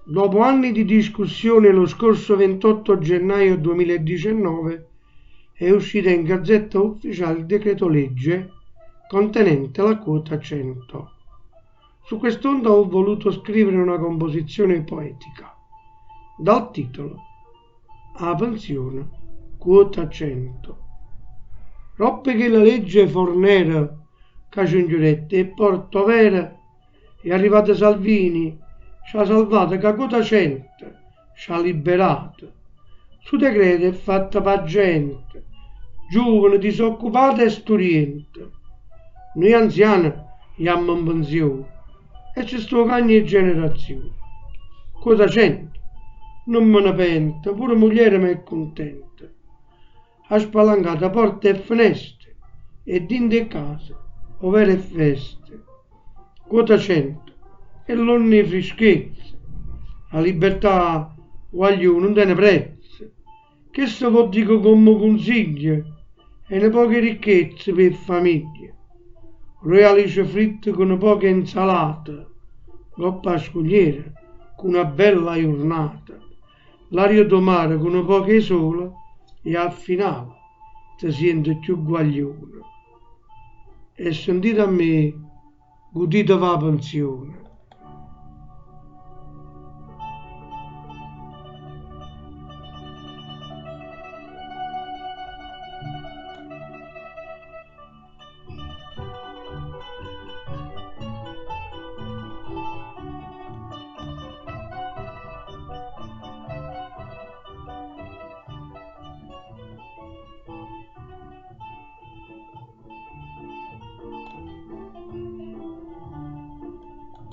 Dopo anni di discussione, lo scorso 28 gennaio 2019 è uscita in Gazzetta Ufficiale il decreto legge contenente la quota 100. Su quest'onda ho voluto scrivere una composizione poetica dal titolo 'A pensione quota 100. Ropp chella legge Fornero ca ce nchiudette 'e porte overo è arrivato Salvini c'ha salvato ca quota 100 c'ha liberato. Stu decreto è fatto p' 'a gente, giuvane, disoccupate e sturiente. Nuje anziane jammo 'n pensione e ce sta 'o cagno 'e generazione. Quota 100, nun me ne pento, pure muglierema è cuntenta. Ha spalancato porte e feneste e dint' 'e case overo è festa. Quota 100 è l'onna 'e frischezza. 'A libertà, guagliù, nun tene prezzo. Chesto v'o dico comme cunsiglio, è nu poco 'e ricchezza p' 'e ffamiglie. Doje alice fritte cu nu poco 'e 'nzalata, 'ncopp' 'a scugliera cu na bella jurnata. L'aria d' 'o mare cu nu poco 'e sole e a finale te siente cchiù guaglione. E sentite a me, guditeve 'a pensione.